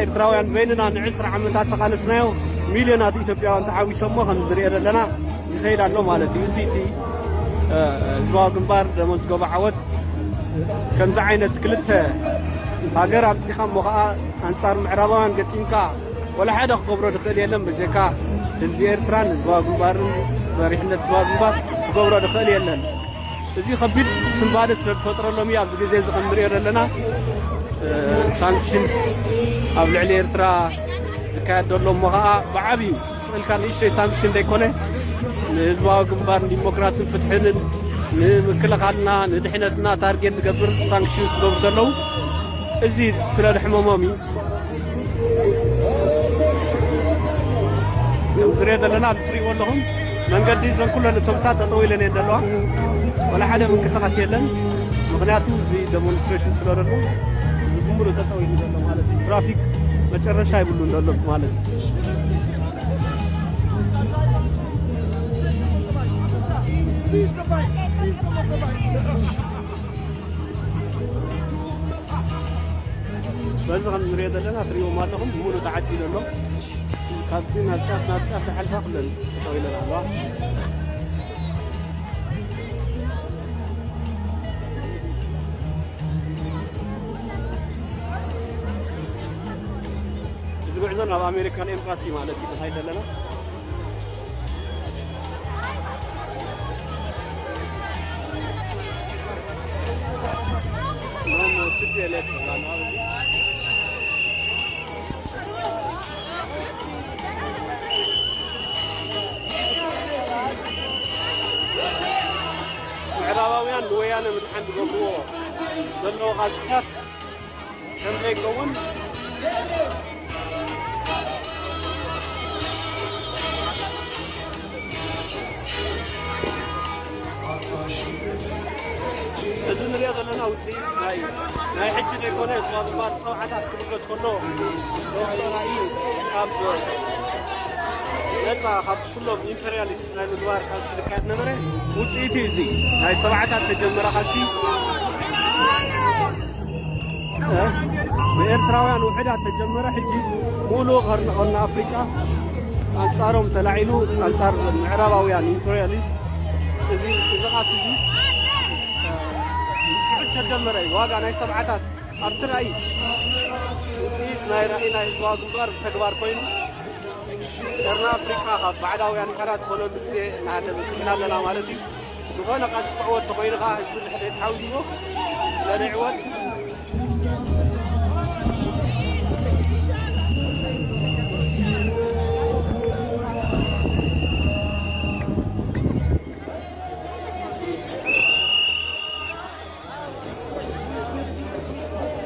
ኤርትራውያን በይንና ንዕስራ ዓመታት ተቓለስናዮ፣ ሚልዮናት ኢትዮጵያውያን ተሓዊሶሞ ከም ዝሪኦ ዘለና ይኸይድ ኣሎ ማለት እዩ። እዚ እቲ፣ እ፣ ህዝባዊ ግንባር ደመዝገቦ ዓወት። ከምዚ ዓይነት ክልተ ሃገር ኣምጺኻ እሞ ኸኣ ኣንጻር ምዕራባውያን ገጢምካ ወላ ሓደ ክገብሮ ዝኽእል የለን፣ በጀካ ህዝቢ ኤርትራን ህዝባዊ ግንባርን መሪሕነት ህዝባዊ ግንባር ክገብሮ ዝኽእል የለን። እዚ ከቢድ ስንባደ ስለ ዝፈጥረሎም እዩ ኣብዚ ግዜ እዚ ከም ንሪኦ ዘለና፣ እ፣ ሳንክሽንስ ኣብ ልዕሊ ኤርትራ ዝካየድ ዘሎ እሞ ኸኣ ብዓብዩ ስቕ ኢልካ ንእሽተይ ሳንክሽን ዘይኮነ ንህዝባዊ ግንባር ንዲሞክራስን ፍትሕንን ንምክልኻልና ንድሕነትና ታርጌት ዝገብር ሳንክሽን ዝገብሩ ዘለዉ እዚ ስለ ዝሕመሞም እዩ። ከም ዝሪኦ ዘለና ኣብዚ ትሪእዎ ኣለኹም መንገዲ እዘን ኩለን ኣውቶቡሳት ጠጠው ኢለን እየን ዘለዋ። ወላ ሓደ ምንቅስቓስ የለን። ምኽንያቱ እዚ ደሞንስትሬሽን ስለ ዘሎ እዚ ብምሉእ ጠጠው ኢሉ ዘሎ ማለት እዩ። ትራፊክ መጨረሻ ይብሉን ዘሎ ማለት እዩ። በዚ ከም ንሪኦ ዘለና ትሪእዎም ኣለኹም ብምሉእ ተዓፂ ዘሎ። ካብዚ ናብ ጫፍ ናብ ጫፍ ዝሓልፋ ኩለን ጠጠው ኢለን ኣለዋ። እዚ ጉዕዞ ናብ ኣሜሪካን ኤምባሲ ማለት እዩ እንታይ ዘለና። ምዕራባውያን ንወያነ ምድሓን ዝገብርዎ ዘለዉ ቃልስታት ከም ዘይከውን እዚ ንሪኦ ዘለና ውፅኢት ናይ ናይ ሕጂ ዘይኮነ እኳ ግንባር ሰብዓታት ክብገስ ከሎ ዶክተር ራእዩ ካብ ነፃ ካብ ኩሎም ኢምፔሪያሊስት ናይ ምግባር ቃልሲ ዝካየድ ነበረ። ውፅኢቱ እዩ እዚ ናይ ሰብዓታት ተጀመረ ቃልሲ። እ? ብኤርትራውያን ውሑዳት ተጀመረ፣ ሕጂ ሙሉእ ቀርኒ፣ ቀርኒ ኣፍሪቃ ኣንጻሮም ተላዒሉ፣ ኣንጻር ምዕራባውያን ኢምፔሪያሊስት። እዚ፣ እዚ ቃልሲ እዚ፣ እ፣ ስዑድ ተጀመረ እዩ። ዋጋ ናይ ሰብዓታት ኣብቲ ራእይ፣ ውጽኢት ናይ ራእይ ናይ ህዝባዊ ግንባር ብተግባር ኮይኑ፣ ቀርኒ ኣፍሪቃ ካብ ባዕዳውያን ካላት ዝኾነሉ ግዜ እናሃለፈ በጺሕና ኣለና ማለት እዩ። ዝኾነ ቃልሲ ክዕወት ተኾይኑ ከኣ ህዝቢ ድሕሪ ተሓዊስዎ ስለ ዘይዕወት።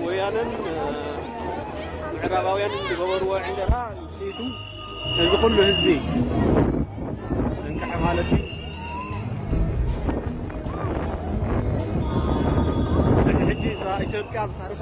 ወያነን፣ እ፣ ምዕራባውያንን ዝገበርዎ ዕንደራ ውፅኢቱ ነዚ ኩሉ ህዝቢ ዘንቅሐ ማለት እዩ። ድሕሪ ሕጂ እዛ ኢትዮጵያ ብታሪኻ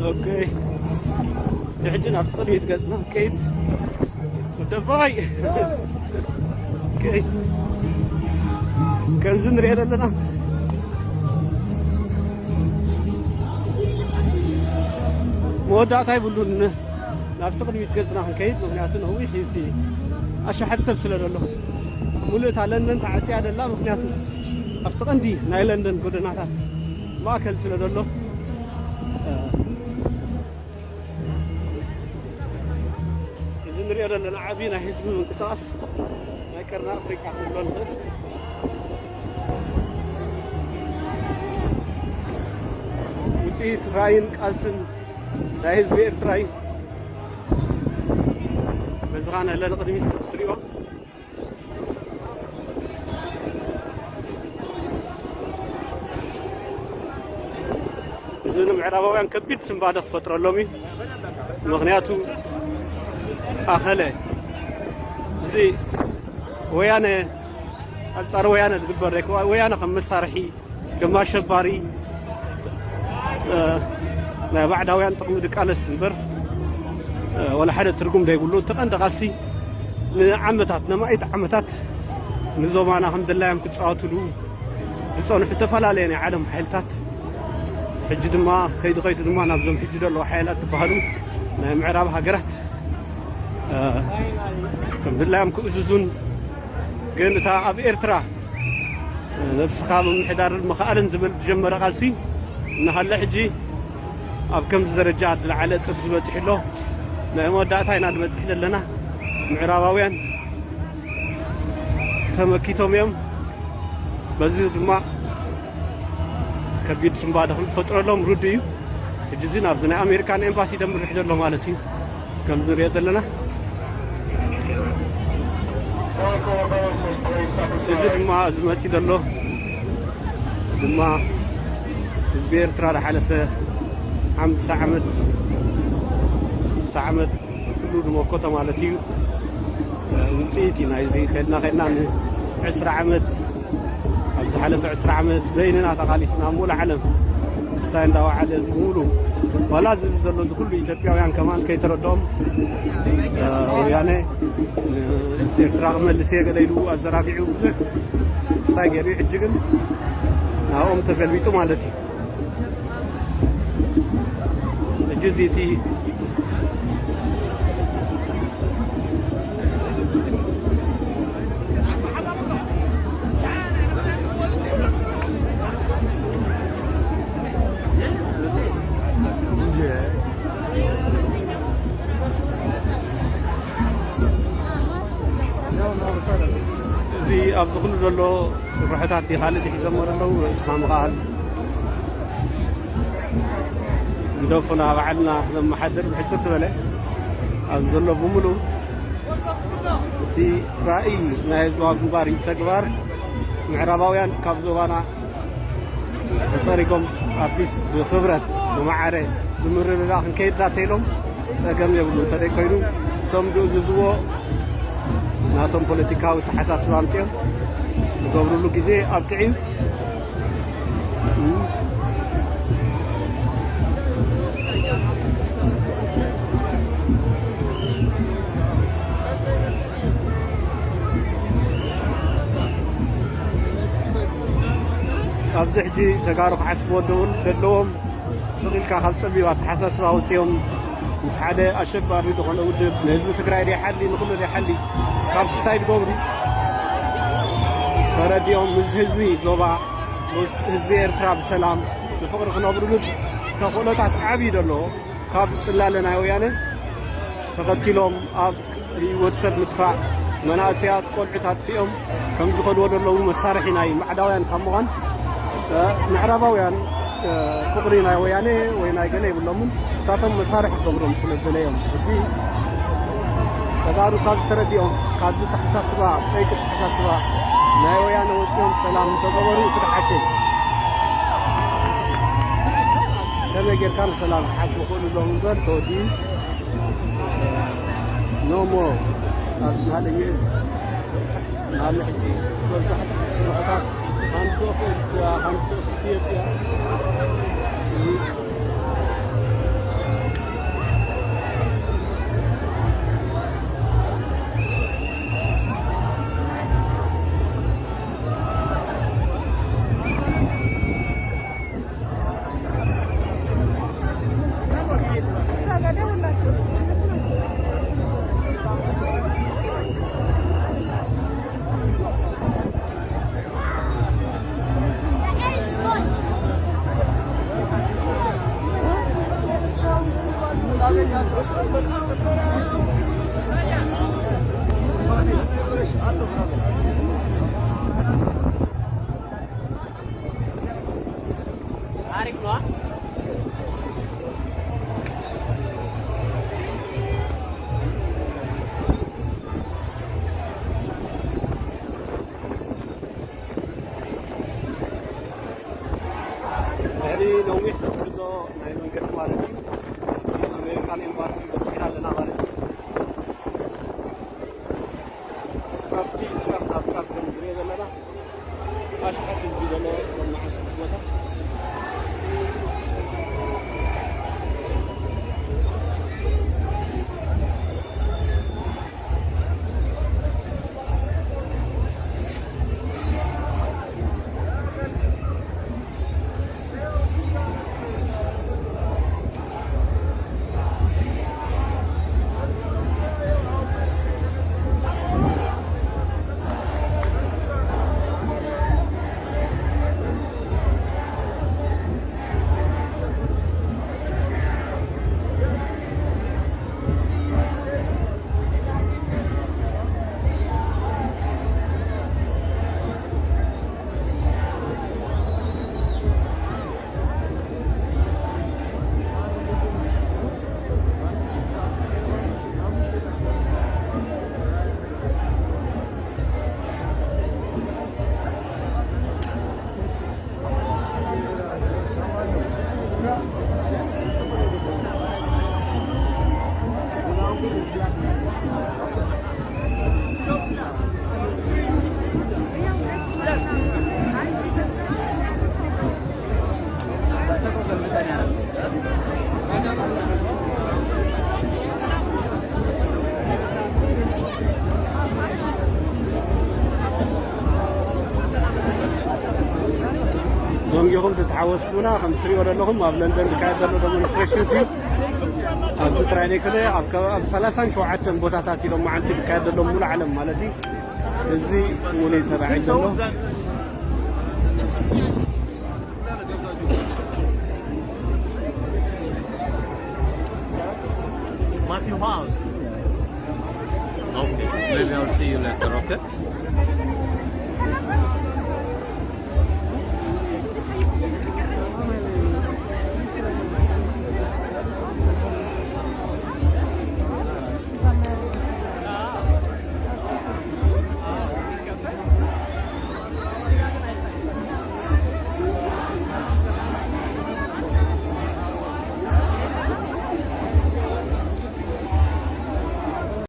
ኦኬ፣ ሕጂ ናብቲ ቅድሚት ገጽና ከይድ። ወደባይ። ኦኬ። ከምዚ ንሪኦ ዘለና መወዳእታ ይብሉን። ናብቲ ቅድሚት ገጽና ክንከይድ፣ ምኽንያቱ ነዊሕ እዩ እቲ ኣሽሓት ሰብ ስለ ዘሎ። ሙሉእ እታ ለንደን ተዓጽያ ደላ፣ ምኽንያቱ ኣብቲ ቀንዲ ናይ ለንደን ጎደናታት ማእከል ስለ ዘሎ፣ እ፣ እዚ ንሪኦ ዘለና ዓቢ ናይ ህዝቢ ምንቅስቓስ ናይ ቀርኒ ኣፍሪቃ ክንብሎ ንኽእል። ውጽኢት ራእይን ቃልስን ናይ ህዝቢ ኤርትራ እዩ። በዚ ኸኣ ንህለ ንቕድሚት ክትሪኦ። እዚ ንምዕራባውያን ከቢድ ስንባደ ክፈጥረሎም እዩ። ምኽንያቱ ኣኸለ እዚ ወያነ፣ ኣንጻር ወያነ ዝግበር ዘይኮነ፣ ወያነ ከም መሳርሒ፣ ከም ኣሸባሪ፣ እ፣ ናይ ባዕዳውያን ጥቕሚ ድቃለስ እምበር፣ እ፣ ወላ ሓደ ትርጉም ዘይብሉ። እቲ ቀንዲ ቃልሲ ንዓመታት፣ ነማኢት ዓመታት ንዞባና ከም ድላዮም ክጻወቱሉ ዝጸንሑ ዝተፈላለየ ናይ ዓለም ሓይልታት፣ ሕጂ ድማ ከይዱ ከይዱ ድማ ናብዞም ሕጂ ዘለዉ ሓይላት ዝበሃሉ ናይ ምዕራብ ሃገራት፣ እ፣ ከም ድላዮም ክእዝዙን፣ ግን እታ ኣብ ኤርትራ ነብስኻ ምምሕዳርን ምኽኣልን ዝብል ዝጀመረ ቃልሲ እናሃለ ሕጂ ኣብ ከምዚ ደረጃ ዝለዓለ ጥርዚ በጺሑ ኣሎ። ናይ መወዳእታ ኢና ንበጽሕ ዘለና። ምዕራባውያን ተመኪቶም እዮም። በዚ ድማ ከቢድ ስንባደ ከም ዝፈጥረሎም ርዱእ እዩ። ሕጂ እዚ ናብዚ ናይ ኣሜሪካን ኤምባሲ ደምርሕ ዘሎ ማለት እዩ። ከም ንሪኦ ዘለና እዚ ድማ ዝመጽእ ዘሎ ድማ ህዝቢ ኤርትራ ዝሓለፈ ሓምሳ ዓመት፣ ስሳ ዓመት ኩሉ ዝመኮተ ማለት እዩ። ውጽኢት እዩ ናይዚ። ከድና ከድና ንዕስራ ዓመት፣ ኣብ ዝሓለፈ ዕስራ ዓመት በይንና ተቓሊስና፣ ኣብ ሙሉእ ዓለም ስታይ እንዳወዓለ፣ እዚ ሙሉ ዋላ እዚ ዘሎ እዚ ኩሉ ኢትዮጵያውያን ከማን ከይተረድኦም፣ እ፣ ወያነ፣ እ፣ ኤርትራ ክመልስ እየ ገለ ኢሉ ኣዘናጊዑ ብዙሕ ስታይ ገይሩ፣ ሕጂ ግን ናብኦም ተገልቢጡ ማለት እዩ። ሕጂ እዚ እቲ እዚ ኣብዚ ኩሉ ዘሎ ጭርሖታት ድዩ ካልእ ድዩ ሒዞሞ ዘለዉ? ርእስኻ ምኽኣል። ግደፉና፣ ባዕልና ክነመሓድር ብሕጽር ዝበለ ኣብ ዘሎ ብምሉእ እቲ ራእይ ናይ ህዝባዊ ግንባር እዩ። ተግባር ምዕራባውያን ካብ ዞባና ተጸሪጎም፣ ኣትሊስት ብኽብረት፣ ብማዕረ፣ ብምርድዳእ ክንከይድ ዳተይሎም ጸገም የብሉ። እንተ ደይ ኮይኑ እሶም ዝእዝዝዎ ናቶም ፖለቲካዊ ተሓሳስባ ኣምጺኦም ዝገብርሉ ግዜ ኣብቅዕ እዩ። ኣብዚ ሕጂ ተጋሩ ክሓስብዎ ደውን ዘለዎም፣ ስቕ ኢልካ ካብ ጸቢብ ኣተሓሳስባ ኣውጺኦም ምስ ሓደ ኣሸባሪ ዝኾነ ውድብ ንህዝቢ ትግራይ ዘይሓሊ፣ ንኹሉ ዘይሓሊ ካብ ክስታይ ዝገብሩ ተረዲኦም፣ ምስ ህዝቢ ዞባ፣ ምስ ህዝቢ ኤርትራ ብሰላም ብፍቕሪ ክነብሩሉ ተኽእሎታት ዓብዪ ዘሎ። ካብ ጽላለ ናይ ወያነ ተኸቲሎም ኣብ ህይወት ሰብ ምጥፋእ፣ መናእሰያት ቆልዑት ኣጥፊኦም ከም ዝኸድዎ ዘለዉ መሳርሒ ናይ ባዕዳውያን ካብ ምዃን፣ እ፣ ምዕራባውያን፣ እ፣ ፍቕሪ ናይ ወያነ ወይ ናይ ገለ የብሎምን። ንሳቶም መሳርሒ ክገብሮም ስለ ዝደለዮም፣ ሕጂ ተጋሩ ካብ ዝተረዲኦም፣ ካብዚ ተሓሳስባ፣ ጸይቂ ተሓሳስባ ናይ ወያነ ወጺኦም ሰላም እንተገበሩ እቲ ዝሓሸ እዩ። ከመይ ጌርካ ንሰላም ክሓስቡ ክእሉ ኣለዎም እምበር ተወዲኡ ኖ ሞር ኣብዚ በሃለ ዩ ኤስ። ንኣብነት ሕጂ መብዛሕትኡ ጽልኦታት ሃንድስ ኦፍ ኤርትራ፣ ሃንድስ ኦፍ ኢትዮጵያ። ኣሪፍ ነዋ። ድሕሪ ነዊሕ ጉዕዞ ናይ መንገዲ ማለት እዩ፣ ኣሜሪካን ኤምባሲ በፂሕና ኣለና ማለት እዩ። ካብቲ ጫፍ ናብ ጫፍ ከም ንሪኦ ዘለና ኣሽሓት ህዝቢ ዘለዎ መናዓስቲ ቦታ። ደንጊኹም ተተሓወስኩምና። ከም ትሪኦ ዘለኹም ኣብ ለንደን ዝካየድ ዘሎ ዴሞንስትሬሽን እዩ። ኣብዚ ጥራይ ዘይኮነ ኣብ ከባቢ ኣብ ሰላሳን ሸውዓተን ቦታታት ኢሎም መዓንቲ ዝካየድ ዘሎ ሙሉእ ዓለም ማለት እዩ። ህዝቢ ሙሉእ ተባዒ ዘሎ። Matthew House. Okay, maybe I'll see you later, okay?